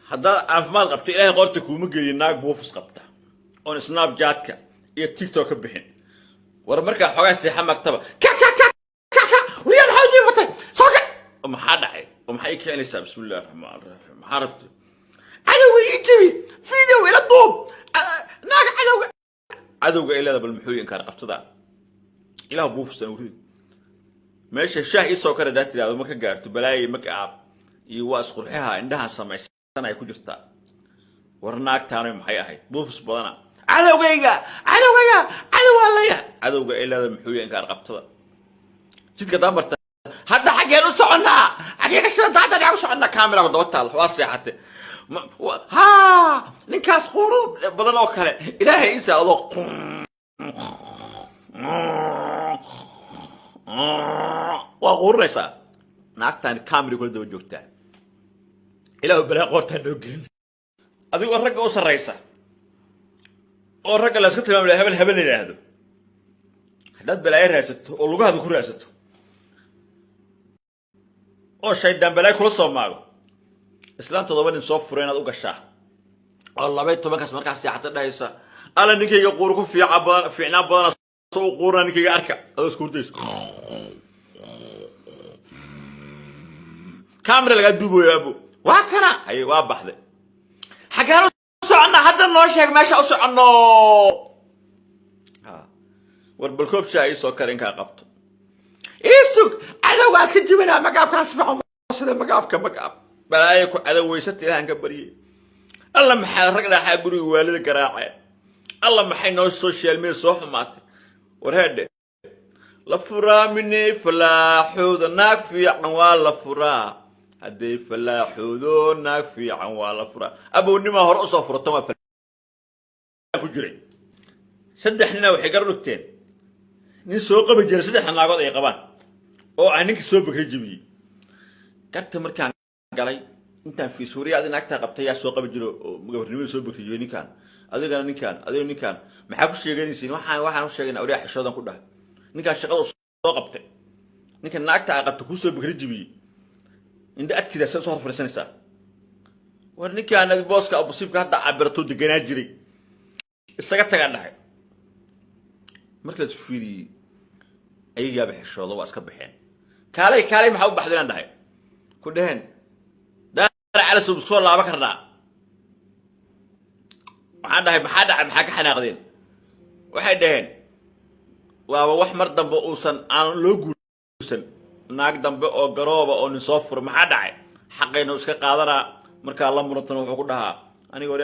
Haddaad caafimaad qabto, Ilaahay qoorta kuuma geliyo naag buufis qabta oon Snapchatka iyo TikTok ka bixin. War markaa xoogaa seexa magtaba, ka ka ka ka ka, wariyaa, maxaa u jiifatay? Soo kac! Oo maxaa dhacay? Oo maxay ii kicinaysaa? Bismillahi raxmaan raxiim. Maxaa rabtay? Cadowga ii jabi, video ila duub, naag cadowga, cadowga ay leeda. Bal muxuu inkaar qabtada? Ilaah buufistan urid meesha shaah ii soo kara. Hadaa tidhahdo ma ka gaarto balaayo, make up iyo waa isqurxiha, indhahan samaysan ay ku jirtaa. War naagtaanu maxay ahayd? Buufis badana. Cadowgayga, cadowgayga, cadowgaa leeyahay. Cadowga ay leeda muxuu yahay? Inkaar qabtada jidka damarta. Hadda xaggeen u soconnaa? Xaggee ka shidanta? Hadda xaggeen u soconnaa? Camera ku daba taal, waa seexate. Ha, ninkaas quuru badan oo kale Ilaahay isa adoo waa quurinaysaa. Naagtaani camera kula daba joogtaa. Ilaahu balaa qoortaa noo gelin. Adigoo ragga u sarraysa oo ragga la iska tilmaamay, hebel hebel la yidhaahdo, haddaad balaayo raadsato oo lugahaada ku raadsato oo shaydaan balaayo kula soo maago, islaan 7 nin soo fura inaad u gashaa oo 12-kaas markaa seexata dhahaysa, "Alla, ninkayga quur ku fiica badan, fiicnaan badana, soo u quurna ninkayga arka," adoo isku hurdaysa, camera lagaa duubayo. Abo, waa kana haye, waa baxday. Xaggaan u soconnaa hadda? Noo sheeg meesha u soconno. Ha. War bal koob shaa ii soo kar, inkaa qabto, ii sug, cadowgaa iska jibinaa, magaabkaan sifiican sida magaabka magaab balaayo ku cadoweysata. Ilahan ka baryay. Alla, maxaa rag dhaxaa guriga waalida garaaceen? Alla, maxay noo social media soo xumaatay? War heedhe, la furaa minay falaaxooda. Naag fiican waa la furaa hadday falaaxoodo. Naag fiican waa la furaa. Abownimaa hore usoo furata waa ku jiray. Saddex nina waxay gar dhigteen nin soo qabi jiray saddexda naagood ay qabaan oo ah ninkii soo bakri jebiyey. Garta markaan galay intaan fiisuuriya, adi naagtaa qabtay yaa soo qabi jiro oo gabarnimada soo bakri jebiyey? Ninkaan, adigana ninkaan, adiga ninkaan. Maxaa ku sheeganaysiin? Waxaan u sheegaynaa oriyaa xishoodan ku dhahay. Ninkaan shaqada soo qabtay, ninka naagta a qabta kuu soo bakri jebiyey, indha adkidaa soo hor fadhiisanaysaa. War ninkaan adi booska abusiibka hadda cabiratuu deganaa jiray, isaga tagaan dhahay. Marka la fiiriyey, ayagaaba xishooda, waa iska baxeen. Kaalay, kaalay, maxaa u baxday inaan dhahay ku dheheen Daar Calasow soo laaban karnaa. Waxaan dhahay, maxaa dhacay? Maxaa ka xanaaqdeen? Waxay dhaheen, waaba wax mar dambe uusan aan loo guursan naag dambe oo garooba oo nin soo furo. Maxaa dhacay? Xaqaynu iska qaadanaa. Markaa la murantana wuxuu ku dhahaa, aniga wari.